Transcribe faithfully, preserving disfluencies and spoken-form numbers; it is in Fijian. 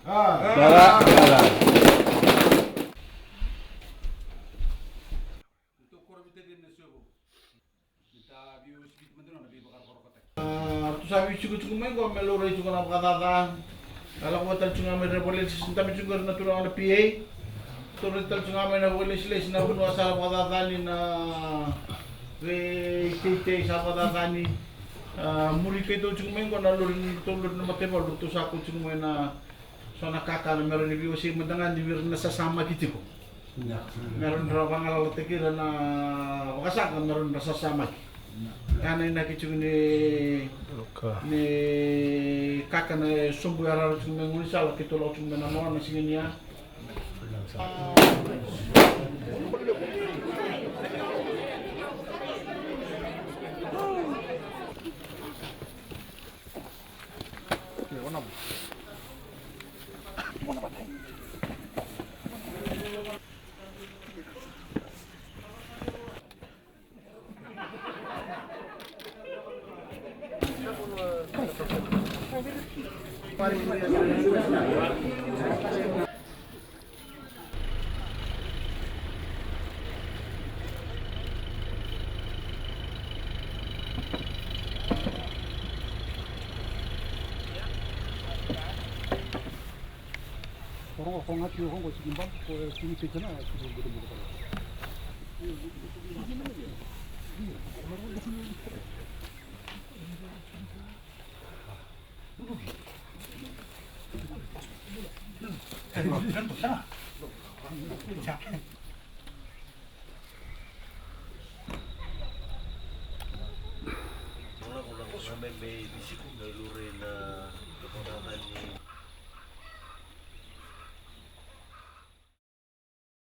A, ratou sa veitikotikotiko mai qo me laurai tiko na vakacaca. A lako vata tale tiko ga mai na vakalesilesi, dabe tiko qori na turaga na P A. Ratou raica tale tiko ga mai na vakalesilesi na vanua sa lako vakacaca ni na veiteitei sa lako vakacaca ni. A, muri keitou tiko mai qo na lori, ratou lori na mataivalu, ratou sa kau tiko mai na so na kakana me rawa ni veiwasei mada ga ni vei ira na sasamaki tiko. Me rawa ni ra vagalalataki ira na vakasaqa me rawa ni ra sasamaki. Ia na inaki tiko ni, ni kakana e sobu e rara tiko me gaunisala keitou lako tiko me na noa na siga ni a.